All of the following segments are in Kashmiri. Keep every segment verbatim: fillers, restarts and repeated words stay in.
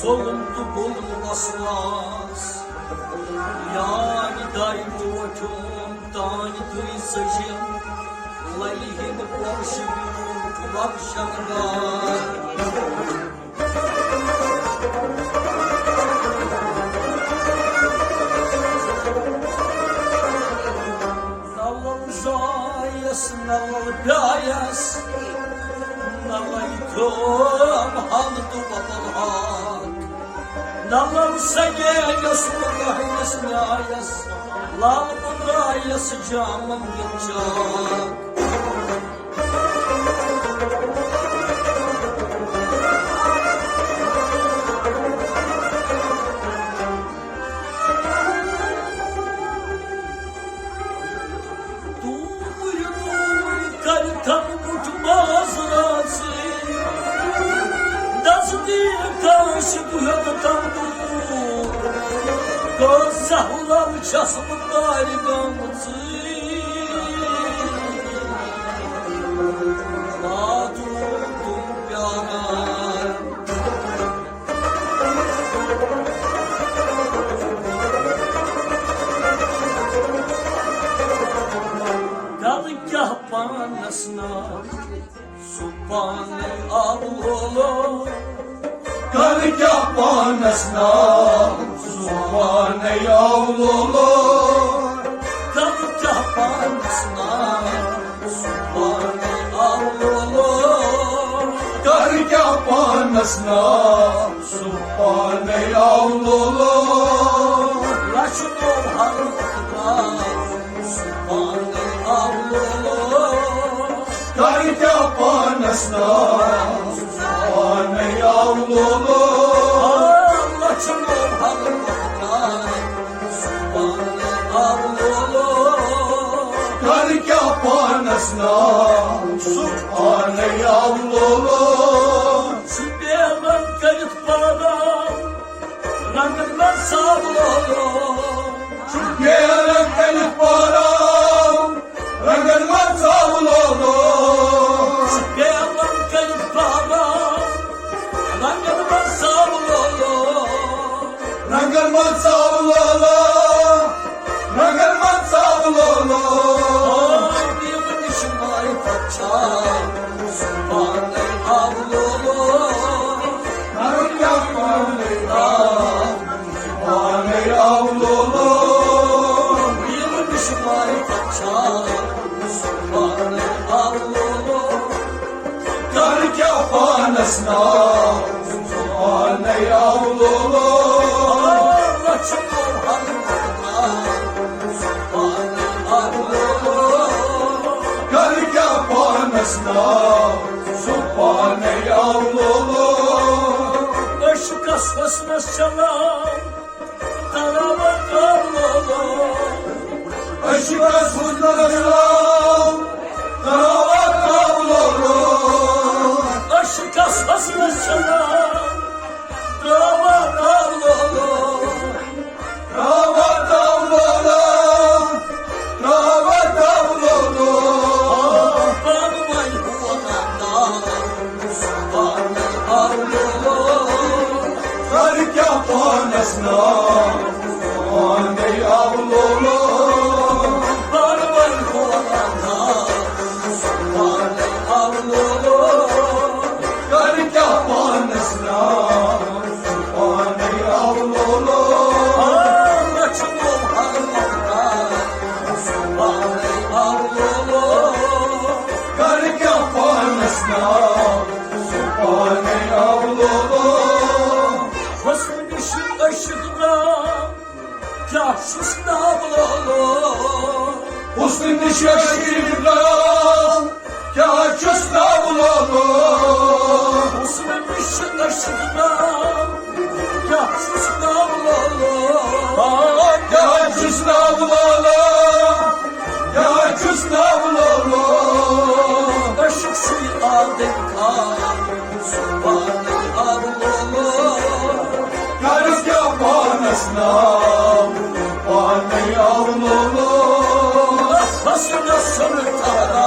ظلم تہٕ ظلم وسواس، یاد دارِ ٹوٹھیُن تانۍ تُہۍ سجن، للہِ ہِنٛدۍ پوشہٕ بیوٗٹھ وۄپشن گار۔ نہ لل زایس، نہ لل پیایس، نہ لل تھوم حمد و بلاک۔ نہ لل سگیس، نہ لہنس نیایس، لال بدرایس جامن دل چاک۔ دوٗرِ دوٗرِ کرِ تھم بُتھ بازرازٕے، نزدیٖک آسہِ بُتھ تم دوٗر۔ کٲژاہ لل چھس بہٕ تارِ گٔمٕژٕے، واتُن تُم پیاران۔ گل کیٛاہ پانس ناو، سُہ پانے آو لولو۔ گل کیٛاہ پانس ناو، سُہ پانے آو لولو۔ گل کیٛاہ پانس ناو، سُہ پانے آو لولو۔ گل کیٛاہ پانس ناو، سُہ پانے آو لولو۔ لچھ لول ہر وقت آو، سُہ پانے آو لولو۔ گل کیٛاہ پانس ناو، سُہ پانے آو لولو۔ لچھ لول ہر وقت آو، سُہ پانے آو لولو۔ گل کیٛاہ پانس ناو، سُہ پانے آو لولو۔ سُہ بیرن کٔرِتھ پران، رنگن منٛز ژاو لولو۔ سُہ بیرن کٔرِتھ پران، رنگن منٛز ژاو لولو۔ سُہ بیرن کٔرِتھ پران، رنگن منٛز ژاو لولو۔ رنگن منٛز ژاو لولو، رنگن منٛز ژاو لولو۔ آے دیوٕ نِش معرفت چھا، سُہ پانے آو لولو۔ گل کیٛاہ پانے آو، پانے آو لولو۔ دیوٕ نِش معرفت چھا، سُہ پانے آو لولو۔ گل کیٛاہ پانس ناو، سُہ پانے آو لولو۔ لچھ لول ہر وقت آو، سُہ پانے آو لولو۔ گل کیٛاہ پانس ناو، سُہ پانے آو لولو۔ عشقس حسنس چلاو، تراوت آو لولو۔ عشقس حسنس چلاو، تراوت آو لولو۔ عشقس حسنس چلاو، تراوت آو لولو۔ تراوت آو لولو، تراوت آو لولو۔ پانہٕ ؤنۍ ہُوَن انداز، سُہ پانے آو لولو۔ گل کیٛاہ پانس ناو، پانے آو لولو۔ پانہٕ ؤنۍ ہُوَن انداز، سُہ پانے آو لولو۔ گل کیٛاہ پانس ناو، سُہ پانے آو لولو۔ آ، لچھ لول ہر وقت آو، سُہ پانے آو لولو۔ گل کیٛاہ پانس ناو، سُہ پانے آو لولو۔ حسن نِش عشق درٛاو، کیٛاہ چھُس ناو لولو۔ حسن نِش عشق درٛاو، کیٛاہ چھُس ناو لولو؟ حسن نِش عشق درٛاو، کیٛاہ چھُس ناو لولو؟ آ، کیٛاہ چھُس ناو لولو؟ کیٛاہ چھُس ناو لولو؟ عشق چھُے عادت کار، سُہ پانے آو لولو۔ گل کیٛاہ پانس ناو، پانے آو لولو۔ حسنس سُر تھرا،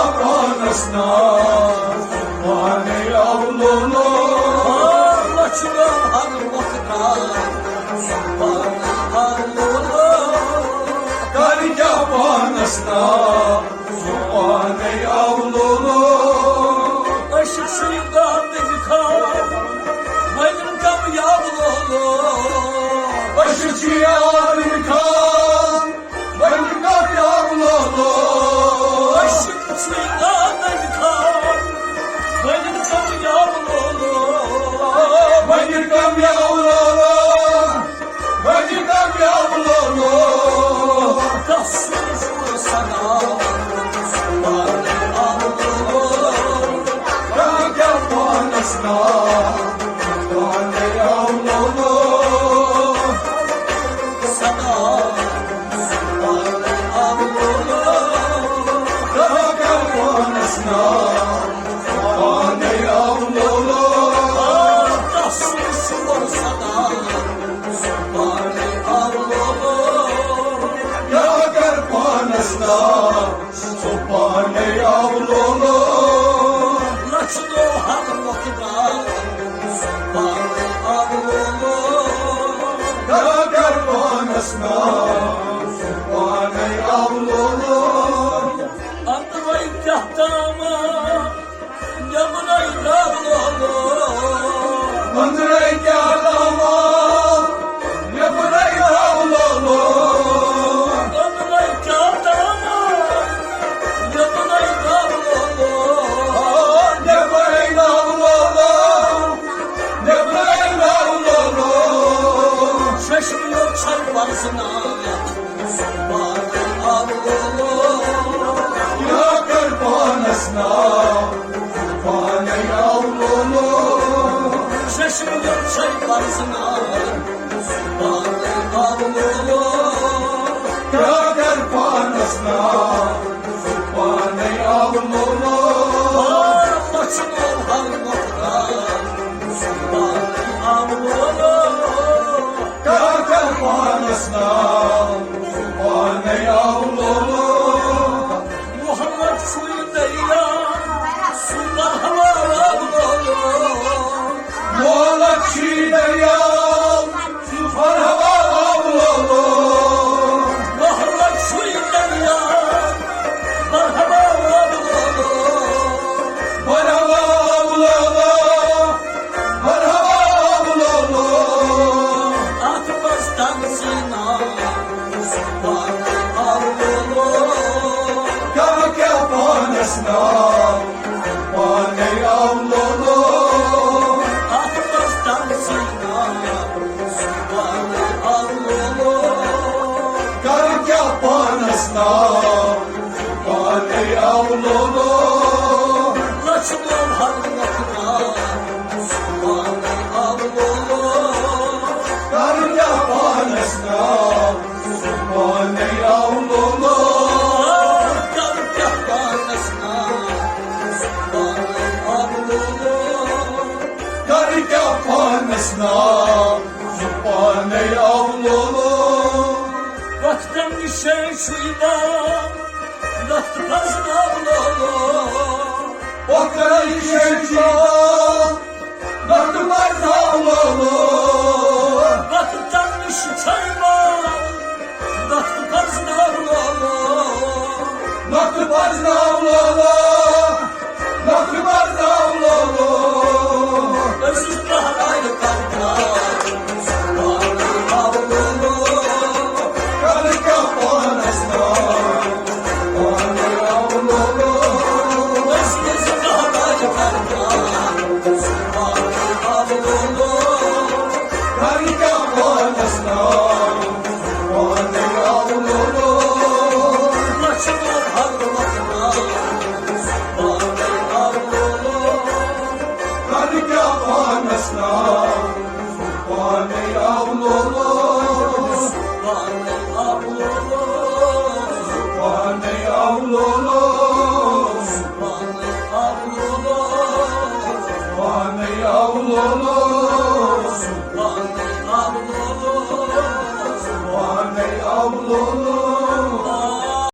پانس ناو پانے اولولو۔ لچھ گام ہر وقت پانے اولولو۔ کر کیا پانس ناو پانے اولولو۔ عشق شیدا دل کھا ویلن کم یا اولولو۔ عشق شیدا دل کھا ویلن کم یا اولولو۔ عشق شیدا دل کھا ویلن کم یا اولولو۔ ویلن کم یا اولولو۔ ویلن کم یا اولولو۔ کس سور سنا پانے اولولو۔ کر کیا پانس ناو پانے اولولو۔ سنا پانے اولولو۔ کر کیا پانس ناو پانے اولولو۔ کس سور سنا پانے اولولو۔ کیا کر پانس ناو سُہ پانے اولولو۔ لچھ دو ہر وقت سُہ پانے اولولو۔ کر کر پانس ناو سُہ پانے اولولو۔ اندرے کیٛاہ تام، نیٚبرے اولولو۔ اندرے کیٛاہ تام، نیٚبرے اولولو۔ اندرے کیٛاہ تام، نیٚبرے اولولو۔ نیٚبرے اولولو۔ نیٚبرے اولولو۔ ششمیو چھل پرزناوان پانے اولولو۔ کیا کر پانس ناو پانے اولولو۔ ششمیو چھل پرزناوان پانے اولولو۔ کیا کر پانس ناو پانے اولولو۔ پانس ناو ہر وقت پانے اولولو۔ کر کر پانس ناو پانے اولولو۔ محمد چھُے دریا، سُہ مرحبا اولولو۔ محمد چھُے دریا، سُہ مرحبا اولولو۔ محمد چھُے دریا، مرحبا اولولو۔ مرحبا اولولو۔ مرحبا اولولو۔ اتھ منٛز تنزینا پانے اولولو۔ کر کیا پانس ناو پانے اولولو۔ اتھ منٛز تنزینا پانے اولولو۔ کر کیا پانس ناو پانے اولولو۔ لچھ گام ہر وقت پانے اولولو۔ کر کیا پانس ناو پانے اولولو۔ کر کیا پانس ناو پانے اولولو۔ کر کیا پانس ناو پانے اولولو۔ وقتن نِشے چھُے با، وقت پرزناولو۔ وقتن نِشے چھُے با، وقت پرزناولو۔ وقتن نِشے چھُے با، وقت پرزناولو۔ وقت پرزناولو۔ وقت پرزناولو۔ أسۍ چھِ پہلے کران۔ پانے اولولو۔ پانے اولولو۔ پانے اولولو۔ پانے اولولو۔ پانے اولولو۔